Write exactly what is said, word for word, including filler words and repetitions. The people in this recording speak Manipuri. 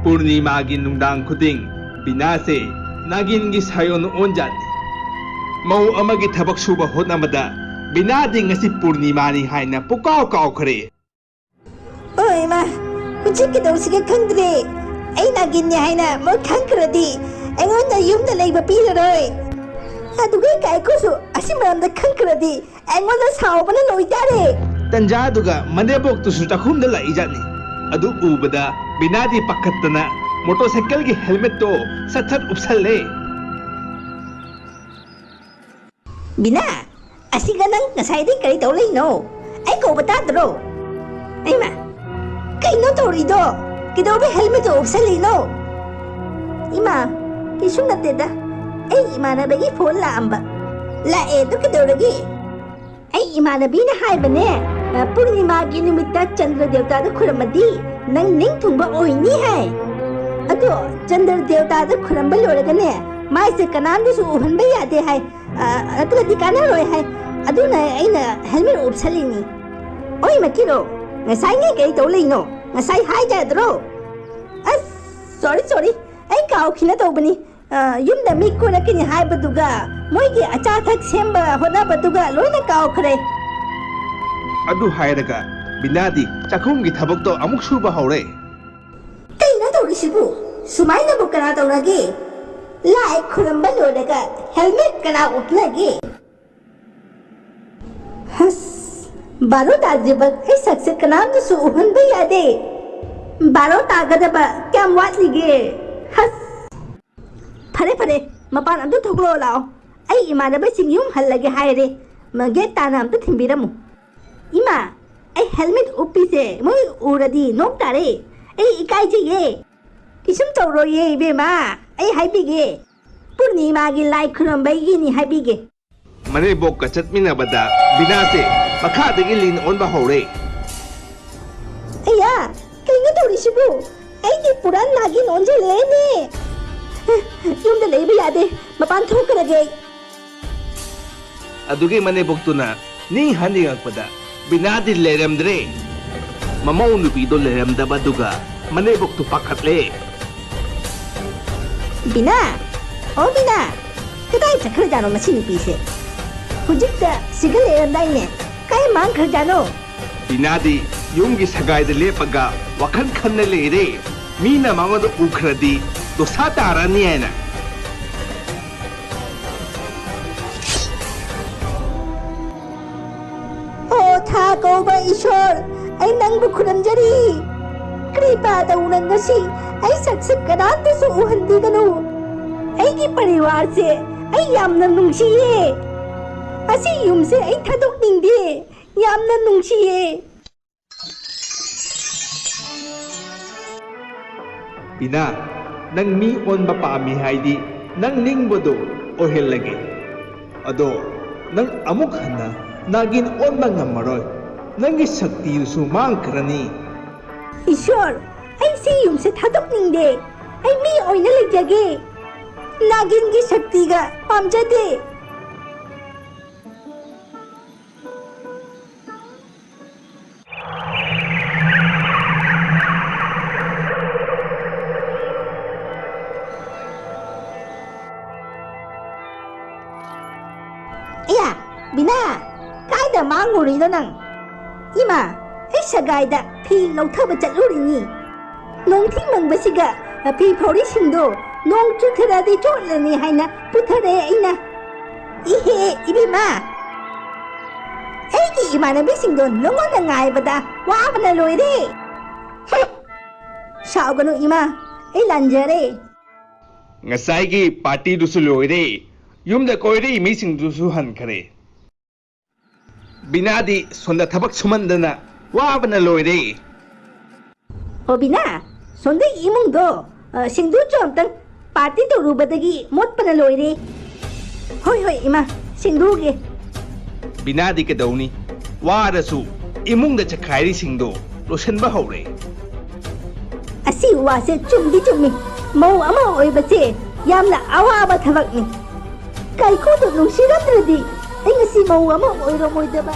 ꯄꯨꯔꯅꯤꯃꯥꯒꯤ ꯅꯨꯡꯗꯥꯡ ꯈꯨꯗꯤꯡ ꯕꯤꯅꯥꯁꯦ ꯅꯥꯒꯤꯟꯒꯤ ꯁꯥꯌꯣꯟ ꯑꯣꯟꯖꯥꯠꯅꯤ꯫ ꯃꯧ ꯑꯃꯒꯤ ꯊꯕꯛ ꯁꯨꯕ ꯍꯣꯠꯅꯕꯗ ꯕꯤꯅꯥꯗꯤ ꯉꯁꯤ ꯄꯨꯔꯅꯤꯃꯥꯅꯤ ꯍꯥꯏꯅ ꯄꯨꯀꯥꯎ ꯀꯥꯎꯈ꯭ꯔꯦ꯫ ꯑꯣ ꯏꯃꯥ, ꯍꯧꯖꯤꯛ ꯀꯩꯗꯧꯁꯤꯒꯦ ꯈꯪꯗ꯭ꯔꯦ꯫ ꯑꯩ ꯅꯥꯒꯤꯟꯅꯤ ꯍꯥꯏꯅ ꯃꯣꯏ ꯈꯪꯈ꯭ꯔꯗꯤ ꯑꯩꯉꯣꯟꯗ ꯌꯨꯝꯗ ꯂꯩꯕ ꯄꯤꯔꯔꯣꯏ꯫ ꯑꯗꯨꯒ ꯀꯥꯏꯀꯨꯁꯨ ꯑꯁꯤ ꯃꯔꯝꯗ ꯈꯪꯈ꯭ꯔꯗꯤ ꯑꯩꯉꯣꯟꯗ ꯁꯥꯎꯕꯅ ꯂꯣꯏꯇꯥꯔꯦ꯫ ꯇꯟꯖꯥꯗꯨꯒ ꯃꯅꯦꯝꯕꯣꯛꯇꯨꯁꯨ ꯆꯥꯛꯈꯨꯝꯗ ꯂꯥꯛꯏꯖꯥꯠꯅꯤ꯫ ꯑꯗꯨ ꯎꯕꯗ ꯕꯤꯅꯥꯗꯤ ꯄꯥꯈꯠꯇꯅ ꯃꯣꯇꯣꯔꯁꯥꯏꯀꯜꯒꯤ ꯍꯦꯜꯃꯦꯠꯇꯣ ꯁꯠ ꯁꯠ ꯎꯞꯁꯜꯂꯦ꯫ ꯕꯤꯅꯥ, ꯑꯁꯤꯒ ꯅꯪ ꯉꯁꯥꯏꯗꯩ ꯀꯔꯤ ꯇꯧ ꯂꯩꯅꯣ? ꯑꯩ ꯀꯧꯕ ꯇꯥꯗ꯭ꯔꯣ? ꯏꯃꯥ, ꯀꯩꯅꯣ ꯇꯧꯔꯤꯗꯣ? ꯀꯩꯗꯧꯕꯩ ꯍꯦꯜꯃꯦꯠꯇꯣ ꯎꯞꯁꯜꯂꯤꯅꯣ? ꯏꯃꯥ, ꯀꯩꯁꯨ ꯅꯠꯇꯦꯗ꯫ ꯑꯩ ꯏꯃꯥꯟꯅꯕꯒꯤ ꯐꯣꯟ ꯂꯥꯛꯑꯝꯕ꯫ ꯂꯥꯛꯑꯦ, ꯑꯗꯨ ꯀꯩꯗꯧꯔꯒꯦ? ꯑꯩ ꯏꯃꯥꯟꯅꯕꯤꯅ ꯍꯥꯏꯕꯅꯦ, ꯑ, ꯄꯨꯔꯅꯤꯃꯥꯒꯤ ꯅꯨꯃꯤꯠꯇ ꯆꯟꯗ꯭ꯔ ꯗꯦꯕꯇꯥꯗ ꯈꯨꯔꯨꯝꯃꯗꯤ ꯅꯪ ꯅꯤꯡꯊꯨꯡꯕ ꯑꯣꯏꯅꯤ ꯍꯥꯏ꯫ ꯑꯗꯣ ꯆꯟꯗ꯭ꯔ ꯗꯦꯕꯇꯥꯗ ꯈꯨꯔꯨꯝꯕ ꯂꯣꯏꯔꯒꯅꯦ, ꯃꯥꯏꯁꯦ ꯀꯅꯥꯝꯗꯁꯨ ꯎꯍꯟꯕ ꯌꯥꯗꯦ ꯍꯥꯏ꯫ ꯑ, ꯅꯠꯇ꯭ꯔꯗꯤ ꯀꯥꯟꯅꯔꯣꯏ ꯍꯥꯏ꯫ ꯑꯗꯨꯅ ꯑꯩꯅ ꯍꯦꯜꯃꯦꯠ ꯎꯞꯁꯜꯂꯤꯅꯤ꯫ ꯑꯣꯏ ꯃꯀꯤꯔꯣ, ꯉꯁꯥꯏꯉꯩ ꯀꯔꯤ ꯇꯧ ꯂꯩꯅꯣ? ꯉꯁꯥꯏ ꯍꯥꯏꯗ ꯌꯥꯗ꯭ꯔꯣ? ꯑꯁ, ꯁꯣꯔꯤ, ꯁꯣꯔꯤ, ꯑꯩ ꯀꯥꯎꯈꯤꯅ ꯇꯧꯕꯅꯤ꯫ ꯑ, ꯌꯨꯝꯗ ꯃꯤ ꯀꯣꯏꯔꯛꯀꯅꯤ ꯍꯥꯏꯕꯗꯨꯒ ꯃꯣꯏꯒꯤ ꯑꯆꯥ ꯑꯊꯛ ꯁꯦꯝꯕ ꯍꯣꯠꯅꯕꯗꯨꯒ ꯂꯣꯏꯅ ꯀꯥꯎꯈ꯭ꯔꯦ꯫ ꯑꯗꯨ ꯍꯥꯏꯔꯒ ꯕꯤꯅꯥꯗꯤ ꯆꯥꯛꯈꯨꯝꯒꯤ ꯊꯕꯛꯇꯣ ꯑꯃꯨꯛ ꯁꯨꯕ ꯍꯧꯔꯦ꯫ ꯀꯩꯅꯣ ꯇꯧꯔꯤꯁꯤꯕꯨ? ꯁꯨꯃꯥꯏꯅꯕꯨ ꯀꯅꯥ ꯇꯧꯅꯒꯦ? ꯂꯥꯏ ꯈꯨꯔꯝꯕ ꯂꯣꯏꯔꯒ ꯍꯦꯜꯃꯦꯠ ꯀꯅꯥ ꯎꯞꯅꯒꯦ? ꯍꯁ, ꯕꯥꯔꯣ ꯇꯥꯗ꯭ꯔꯤꯕ ꯑꯩ ꯁꯛꯁꯦ ꯀꯅꯥꯝꯇꯁꯨ ꯎꯍꯟꯕ ꯌꯥꯗꯦ꯫ ꯕꯥꯔꯣ ꯇꯥꯒꯗꯕ ꯀꯌꯥꯝ ꯋꯥꯠꯂꯤꯒꯦ? ꯍꯁ꯫ ꯐꯔꯦ, ꯐꯔꯦ, ꯃꯄꯥꯟ ꯑꯝꯇ ꯊꯣꯛꯂꯛꯑꯣ ꯂꯥꯛꯑꯣ꯫ ꯑꯩ ꯏꯃꯥꯟꯅꯕꯁꯤꯡ ꯌꯨꯝ ꯍꯜꯂꯒꯦ ꯍꯥꯏꯔꯦ꯫ ꯃ-, ꯒꯦꯠ ꯇꯥꯟꯅ ꯑꯝꯇ ꯊꯤꯟꯕꯤꯔꯝꯃꯨ꯫ ꯏꯃꯥ, ꯑꯩ ꯍꯦꯜꯃꯦꯠ ꯎꯞꯄꯤꯁꯦ ꯃꯣꯏ ꯎꯔꯗꯤ ꯅꯣꯛ ꯇꯥꯔꯦ꯫ ꯑꯩ ꯏꯀꯥꯏꯖꯩꯌꯦ꯫ ꯀꯩꯁꯨꯝ ꯇꯧꯔꯣꯏꯌꯦ ꯏꯕꯦꯝꯃ, ꯑꯩ ꯍꯥꯏꯕꯤꯒꯦ꯫ ꯄꯨꯔꯅꯤꯃꯥꯒꯤ ꯂꯥꯏ ꯈꯨꯔꯨꯝꯕꯒꯤꯅꯤ ꯍꯥꯏꯕꯤꯒꯦ꯫ ꯃꯅꯦꯝꯕꯣꯛꯀ ꯆꯠꯃꯤꯟꯅꯕꯗ ꯕꯤꯅꯥꯁꯦ ꯃꯈꯥꯗꯒꯤ ꯂꯤꯟ ꯑꯣꯟꯕ ꯍꯧꯔꯦ꯫ ꯑꯌꯥ, ꯀꯩꯅꯣ ꯇꯧꯔꯤꯁꯤꯕꯨ? ꯑꯩꯗꯤ ꯄꯨꯔꯥ ꯅꯥꯒꯤꯟ ꯑꯣꯟꯁꯤꯜꯂꯦꯅꯦ꯫ ꯌꯨꯝꯗ ꯂꯩꯕ ꯌꯥꯗꯦ, ꯃꯄꯥꯟ ꯊꯣꯛꯈ꯭ꯔꯒꯦ ꯑꯩ꯫ ꯑꯗꯨꯒꯤ ꯃꯅꯦꯝꯕꯣꯛꯇꯨꯅ ꯅꯤꯡ ꯍꯟ ꯌꯦꯡꯉꯛꯄꯗ ꯕꯤꯅꯥꯗꯤ ꯂꯩꯔꯝꯗ꯭ꯔꯦ꯫ ꯃꯃꯧ ꯅꯨꯄꯤꯗꯣ ꯂꯩꯔꯝꯗꯕꯗꯨꯒ ꯃꯅꯦꯕꯣꯛꯇꯨ ꯄꯥꯈꯠꯂꯦ꯫ ꯕꯤꯅꯥ! ꯑꯣ ꯕꯤꯅꯥ! ꯀꯗꯥꯏ ꯆꯠꯈ꯭ꯔꯖꯥꯠꯅꯣ ꯃꯁꯤ ꯅꯨꯄꯤꯁꯦ? ꯍꯧꯖꯤꯛꯇ ꯁꯤꯒ ꯂꯩꯔꯝꯗꯥꯏꯅꯦ꯫ ꯀꯥꯏ ꯃꯥꯡꯈ꯭ꯔꯖꯥꯠꯅꯣ? ꯕꯤꯅꯥꯗꯤ ꯌꯨꯝꯒꯤ ꯁꯒꯥꯏꯗ ꯂꯦꯞꯄꯒ ꯋꯥꯈꯜ ꯈꯟꯅ ꯂꯩꯔꯦ꯫ ꯃꯤꯅ ꯃꯉꯣꯟꯗ ꯎꯈ꯭ꯔꯗꯤ ꯗꯣꯁꯥ ꯇꯥꯔꯅꯤ ꯍꯥꯏꯅ꯫ ꯑꯣ ꯊꯥ ꯀꯧꯕ ꯏꯁꯣꯔ, ꯑꯩ ꯅꯪꯕꯨ ꯈꯨꯔꯨꯝꯖꯔꯤ꯫ ꯀ꯭ꯔꯤꯄꯥ ꯇꯧꯅ ꯉꯁꯤ ꯑꯩ ꯁꯛꯁꯦ ꯀꯅꯥꯝꯇꯁꯨ ꯎꯍꯟꯕꯤꯒꯅꯨ꯫ ꯑꯩꯒꯤ ꯄꯔꯤꯋꯥꯔꯁꯦ ꯑꯩ ꯌꯥꯝꯅ ꯅꯨꯡꯁꯤꯌꯦ꯫ ꯑꯁꯤ ꯌꯨꯝꯁꯦ ꯑꯩ ꯊꯥꯗꯣꯛꯅꯤꯡꯗꯦ꯫ ꯌꯥꯝꯅ ꯅꯨꯡꯁꯤꯌꯦ꯫ ꯕꯤꯅꯥ, ꯅꯪ ꯃꯤ ꯑꯣꯟꯕ ꯄꯥꯝꯃꯤ ꯍꯥꯏꯗꯤ ꯅꯪ ꯅꯤꯡꯕꯗꯣ ꯑꯣꯏꯍꯜꯂꯒꯦ꯫ ꯑꯗꯣ ꯅꯪ ꯑꯃꯨꯛ ꯍꯟꯅ ꯅꯥꯒꯤꯟ ꯑꯣꯟꯕ ꯉꯝꯃꯔꯣꯏ꯫ ꯅꯪꯒꯤ ꯁꯛꯇꯤꯗꯨꯁꯨ ꯃꯥꯡꯈ꯭ꯔꯅꯤ꯫ ꯏꯁꯣꯔ, ꯑꯩ ꯁꯤ ꯌꯨꯝꯁꯦ ꯊꯥꯗꯣꯛꯅꯤꯡꯗꯦ꯫ ꯑꯩ ꯃꯤ ꯑꯣꯏꯅ ꯂꯩꯖꯒꯦ꯫ ꯅꯥꯒꯤꯟꯒꯤ ꯁꯛꯇꯤꯒ ꯄꯥꯝꯖꯗꯦ꯫ ꯑꯌꯥ, ꯕꯤꯅꯥ, ꯀꯥꯏꯗ ꯃꯥꯡꯉꯨꯔꯤꯅꯣ ꯅꯪ? ꯏꯃꯥ, ꯑꯩ ꯁꯒꯥꯏꯗ ꯐꯤ ꯂꯧꯊꯕ ꯆꯠꯂꯨꯔꯤꯅꯤ꯫ ꯅꯣꯡꯊꯤ ꯃꯪꯕꯁꯤꯒ ꯐꯤ ꯐꯧꯔꯤꯁꯤꯡꯗꯣ ꯅꯣꯡ ꯆꯨꯊꯔꯗꯤ ꯆꯣꯠꯂꯅꯤ ꯍꯥꯏꯅ ꯄꯨꯊꯔꯦ ꯑꯩꯅ꯫ ꯏꯍꯦ, ꯏꯕꯦꯝꯃ, ꯑꯩꯒꯤ ꯏꯃꯥꯟꯅꯕꯤꯁꯤꯡꯗꯣ ꯅꯉꯣꯟꯗ ꯉꯥꯏꯕꯗ ꯋꯥꯕꯅ ꯂꯣꯏꯔꯦ꯫ ꯍꯨꯝ! ꯁꯥꯎꯒꯅꯨ ꯏꯃꯥ, ꯑꯩ ꯂꯥꯟꯖꯔꯦ꯫ ꯉꯁꯥꯏꯒꯤ ꯄꯥꯔꯇꯤꯗꯨꯁꯨ ꯂꯣꯏꯔꯦ꯫ ꯌꯨꯝꯗ ꯀꯣꯏꯔꯛꯏ ꯃꯤꯁꯤꯡꯗꯨꯁꯨ ꯍꯟꯈ꯭ꯔꯦ꯫ ꯕꯤꯅꯥꯗꯤ ꯁꯣꯝꯗ ꯊꯕꯛ ꯁꯨꯃꯟꯗꯅ ꯋꯥꯕꯅ ꯂꯣꯏꯔꯦ꯫ ꯑꯣ ꯕꯤꯅꯥ, ꯁꯣꯝꯗ ꯏꯃꯨꯡꯗꯣ, ꯑ, ꯁꯤꯡꯗꯨ ꯆꯣ ꯑꯝꯇꯪ꯫ ꯄꯥꯔꯇꯤ ꯇꯧꯔꯨꯕꯗꯒꯤ ꯃꯣꯠꯄꯅ ꯂꯣꯏꯔꯦ꯫ ꯍꯣꯏ, ꯍꯣꯏ, ꯏꯃꯥ, ꯁꯤꯡꯗꯨꯒꯦ꯫ ꯕꯤꯅꯥꯗꯤ ꯀꯩꯗꯧꯅꯤ? ꯋꯥꯔꯁꯨ ꯏꯃꯨꯡꯗ ꯆꯈꯥꯏꯔꯤꯁꯤꯡꯗꯣ ꯂꯣꯏꯁꯤꯟꯕ ꯍꯧꯔꯦ꯫ ꯑꯁꯤ ꯋꯥꯁꯦ ꯆꯨꯝꯗꯤ ꯆꯨꯝꯃꯤ꯫ ꯃꯧ ꯑꯃ ꯑꯣꯏꯕꯁꯦ ꯌꯥꯝꯅ ꯑꯋꯥꯕ ꯊꯕꯛꯅꯤ꯫ ꯀꯥꯏꯀꯨꯗꯣ ꯅꯨꯡꯁꯤꯔꯝꯗ꯭ꯔꯗꯤ ꯑꯩ ꯉꯁꯤ ꯃꯧ ꯑꯃ ꯑꯣꯏꯔꯝꯃꯣꯏꯗꯕ꯫